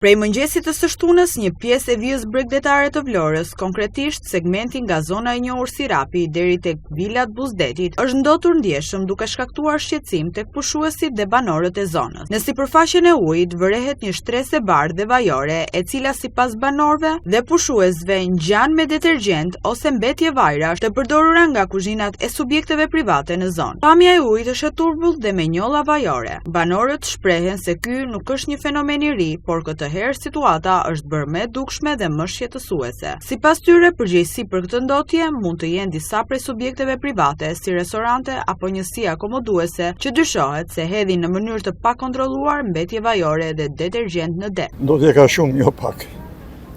Prej mëngjesit të së shtunës, një pjesë e vijës bregdetare të Vlorës, konkretisht segmenti nga zona e njohur si Rrapi deri tek vilat buzë detit, është ndotur ndjeshëm duke shkaktuar shqetësim tek pushuesit dhe banorët e zonës. Në sipërfaqen e ujit vërehet një shtresë e bardhë dhe vajore, e cila sipas banorëve dhe pushuesve ngjan me detergjent ose mbetje vajrash të përdorura nga kuzhinat e subjekteve private në zonë. Pamja e ujit është e turbullt dhe me njolla vajore. Banorët shprehen se ky nuk është një fenomen i ri, por këtë herë situata është bërë më e dukshme dhe më shqetësuese. Sipas tyre, përgjegjësi për këtë ndotje mund të jenë disa prej subjekteve private, si restorante apo njësi akomoduese, që dyshohet se hedhin në mënyrë të pakontrolluar mbetje vajore dhe detergjent në det. Ndotje ka shumë, jo pak.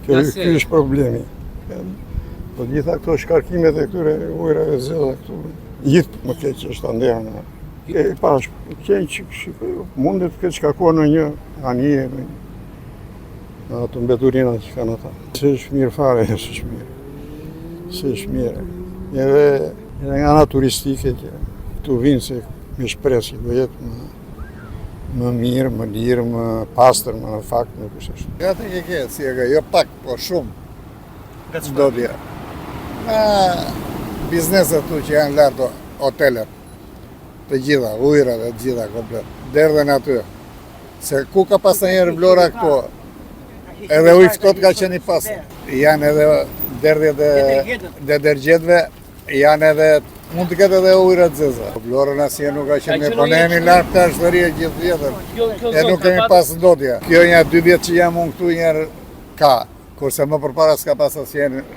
Kjo ky është problemi. Po gjitha këto shkarkimet e këtyre ujërave të zeza këtu, gjithë më keq është andej. E pash, qenë që shikoj, mundet të ketë shkarkuar në një anije, në në ato mbeturina që kanë ata. S'është mirë fare, s'është mirë. S'është mirë. Edhe, edhe nga ana turistike që këtu vinë se me shpresë që do jetë më, më mirë, më lirë, më pastër, më në fakt, nuk është ashtu. Nga të ke ke, si e ka, jo pak, po shumë. Ndotje. Nga bizneset këtu që janë lartë hotelet. Të gjitha, ujërat e të gjitha komplet. Derdhen aty. Se ku ka pas ndonjëherë Vlora këtu? Edhe uji ftohtë ka qenë i pastër. Janë edhe derdhjet e detergjentëve, janë edhe mund të ketë edhe ujëra të zeza. Vlorën asnjëherë nuk ka qenë mirë, po ne jemi larg tash të rrië gjithë vjetër. E nuk kemi pas ndotje. Kjo nja dy vjet që jam unë këtu njëherë ka. Kurse më përpara s'ka pas asnjëherë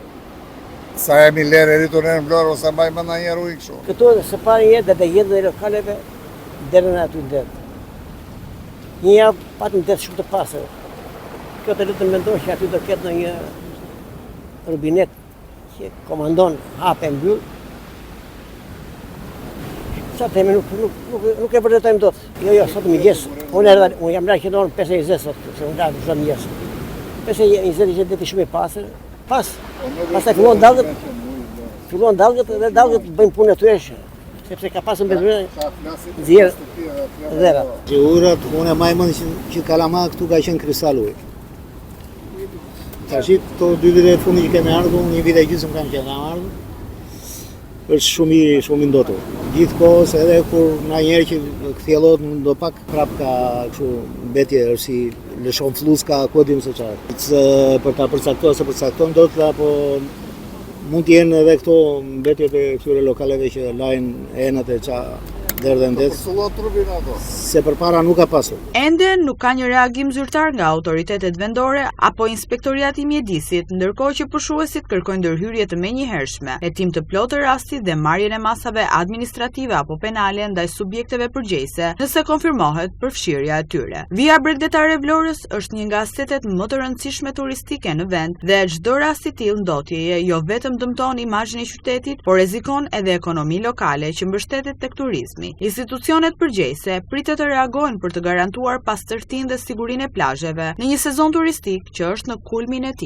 sa jemi lërë e rritur në Vlorë, ose mbaj mend ndonjëherë ujë kështu. Këto së pari një detergjentët e lokaleve derdhen aty në det. Një javë patëm det shumë të pastër. Kjo të lë të mendosh që aty do ketë ndonjë rubinet që komandon hap e mbyll. Sa themi nuk nuk nuk nuk e vërtetojmë dot. Jo, jo, sot mëngjes, unë erdha, unë jam larë që në orën 5:20 sot, se unë larë çdo mëngjes. 5:20 ishte deti shumë i pastër. Pas, pastaj filluan dallgët, filluan dallgët dhe dallgët bëjnë punën e tyre, sepse ka pasur mbeturina nxjerr dhera. Që ujërat, unë e maj mend që, që kalama këtu ka qenë kristal ujë. Tashi këto dy vite e fundit që kemi ardhur, unë një vit e gjysmë kam që kam ardhur, është shumë i shumë i ndotur. Gjithë kohës edhe kur ndonjëherë që kthjellohet ndo pak prap ka kështu mbetje është si lëshon flluska, ku e dim se çfarë. Për ta përcaktuar se përcakton dot apo mund të jenë edhe këto mbetjet e këtyre lokaleve që lajnë enët e ça derdhen në det. Se përpara nuk ka pasur. Ende nuk ka një reagim zyrtar nga autoritetet vendore apo Inspektoriati i Mjedisit, ndërkohë që pushuesit kërkojnë ndërhyrje të menjëhershme, hetim të plotë të rastit dhe marrjen e masave administrative apo penale ndaj subjekteve përgjegjëse, nëse konfirmohet përfshirja e tyre. Vija bregdetare e Vlorës është një nga asetet më të rëndësishme turistike në vend dhe çdo rast i tillë ndotjeje jo vetëm dëmton imazhin e qytetit, por rrezikon edhe ekonominë lokale që mbështetet tek turizmi. Institucionet përgjegjëse pritet të reagojnë për të garantuar pastërtinë dhe sigurinë e plazheve në një sezon turistik që është në kulmin e tij.